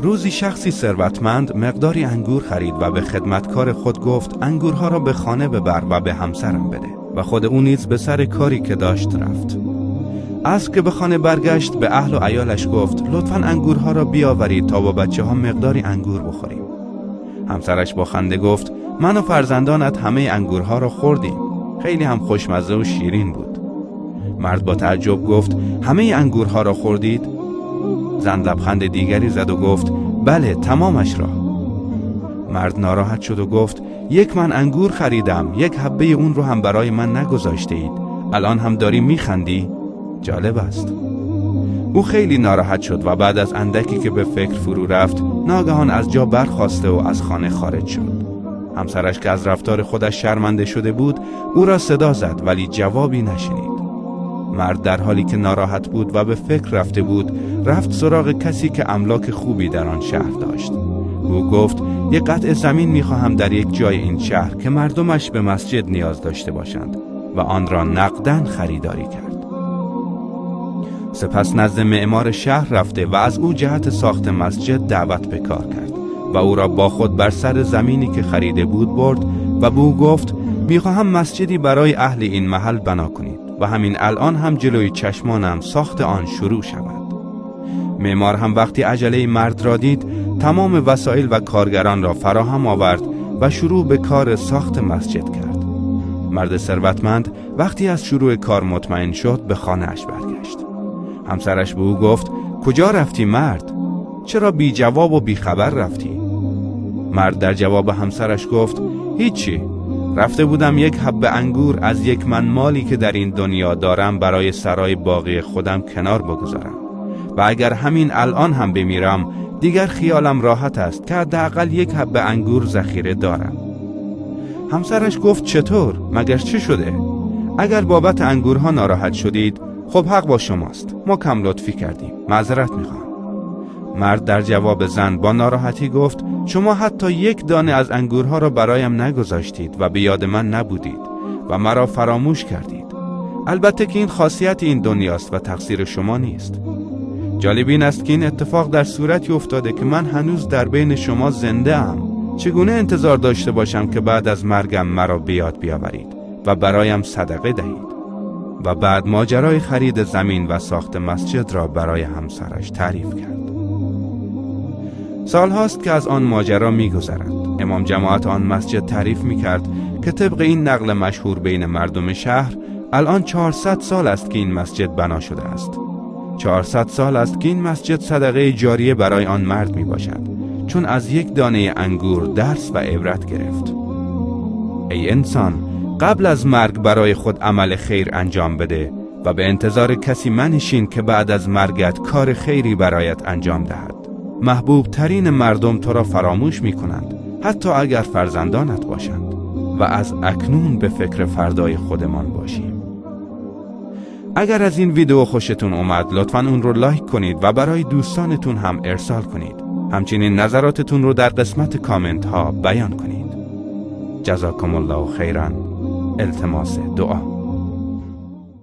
روزی شخصی ثروتمند مقداری انگور خرید و به خدمتکار خود گفت انگورها را به خانه ببر و به همسرم بده و خود او نیز به سر کاری که داشت رفت. از که به خانه برگشت به اهل و عیالش گفت لطفاً انگورها را بیاورید تا با بچه ها مقداری انگور بخوریم. همسرش با خنده گفت من و فرزندانت همه انگورها را خوردیم، خیلی هم خوشمزه و شیرین بود. مرد با تعجب گفت همه انگورها را خوردید؟ زن لبخند دیگری زد و گفت بله، تمامش را. مرد ناراحت شد و گفت یک من انگور خریدم، یک حبه اون رو هم برای من نگذاشته اید، الان هم داری میخندی؟ جالب است. او خیلی ناراحت شد و بعد از اندکی که به فکر فرو رفت ناگهان از جا برخاسته و از خانه خارج شد. همسرش که از رفتار خودش شرمنده شده بود او را صدا زد ولی جوابی نشنید. مرد در حالی که ناراحت بود و به فکر رفته بود رفت سراغ کسی که املاک خوبی در آن شهر داشت. او گفت یک قطع زمین میخواهم در یک جای این شهر که مردمش به مسجد نیاز داشته باشند و آن را نقداً خریداری کرد. سپس نزد معمار شهر رفته و از او جهت ساخت مسجد دعوت به کار کرد و او را با خود بر سر زمینی که خریده بود برد و به او گفت میخواهم مسجدی برای اهل این محل بنا کنید و همین الان هم جلوی چشمانم ساخت آن شروع شود. معمار هم وقتی عجله مرد را دید تمام وسایل و کارگران را فراهم آورد و شروع به کار ساخت مسجد کرد. مرد ثروتمند وقتی از شروع کار مطمئن شد به خانه اش برگشت. همسرش به او گفت کجا رفتی مرد؟ چرا بی جواب و بی خبر رفتی؟ مرد در جواب همسرش گفت هیچی، رفته بودم یک حبه انگور از یک من مالی که در این دنیا دارم برای سرای باقی خودم کنار بگذارم و اگر همین الان هم بمیرم دیگر خیالم راحت است که حداقل یک حبه انگور ذخیره دارم. همسرش گفت چطور؟ مگر چه شده؟ اگر بابت انگورها ناراحت شدید خب حق با شماست، ما کم لطفی کردیم، معذرت میخوام. مرد در جواب زن با ناراحتی گفت شما حتی یک دانه از انگورها را برایم نگذاشتید و به یاد من نبودید و مرا فراموش کردید. البته که این خاصیت این دنیاست و تقصیر شما نیست. جالب این است که این اتفاق در صورتی افتاده که من هنوز در بین شما زنده ام. چگونه انتظار داشته باشم که بعد از مرگم مرا به یاد بیاورید و برایم صدقه دهید؟ و بعد ماجرای خرید زمین و ساخت مسجد را برای همسرش تعریف کرد. سال هاست که از آن ماجرا می‌گذرد. امام جماعت آن مسجد تعریف می‌کرد که طبق این نقل مشهور بین مردم شهر الان 400 سال است که این مسجد بنا شده است. 400 سال است که این مسجد صدقه جاریه برای آن مرد می‌باشد، چون از یک دانه انگور درس و عبرت گرفت. ای انسان، قبل از مرگ برای خود عمل خیر انجام بده و به انتظار کسی منشین که بعد از مرگت کار خیری برایت انجام دهد. محبوب ترین مردم تو را فراموش می کنند، حتی اگر فرزندانت باشند، و از اکنون به فکر فردای خودمان باشیم. اگر از این ویدیو خوشتون اومد لطفاً اون رو لایک کنید و برای دوستانتون هم ارسال کنید. همچنین نظراتتون رو در قسمت کامنت ها بیان کنید. جزاکم الله خیرا. التماس دعا.